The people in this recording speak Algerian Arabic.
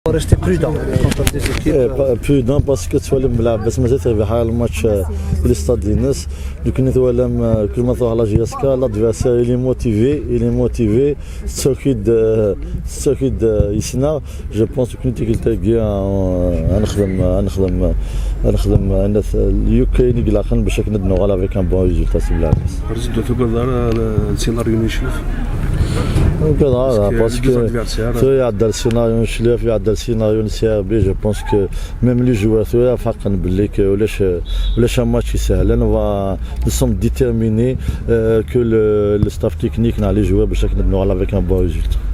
Rester prudent contre des équipes. Prudent parce que تولم بلعباس مازال تربح الماتش في الاستاد يونس لكن توالم كل ما تروح la JSK, l'adversaire, il est motivé, il est motivé. تسوكيد تسوكيد يسنا je pense كنت تلقى نخدم نخدم نخدم اليوكي نقلاقن باش ندنو غالا avec un bon résultat سي بلعباس. رزدو تقول السيناريو نشوف. كذا parce que تو يعدل السيناريو نشلف يعدل السيناريو CRB. Je pense que même les joueurs ثو فاقن باللي ولاش ولاش ماتش سهل. On va, nous sommes déterminés, que le staff technique les joueurs باش ندنو avec un bon résultat.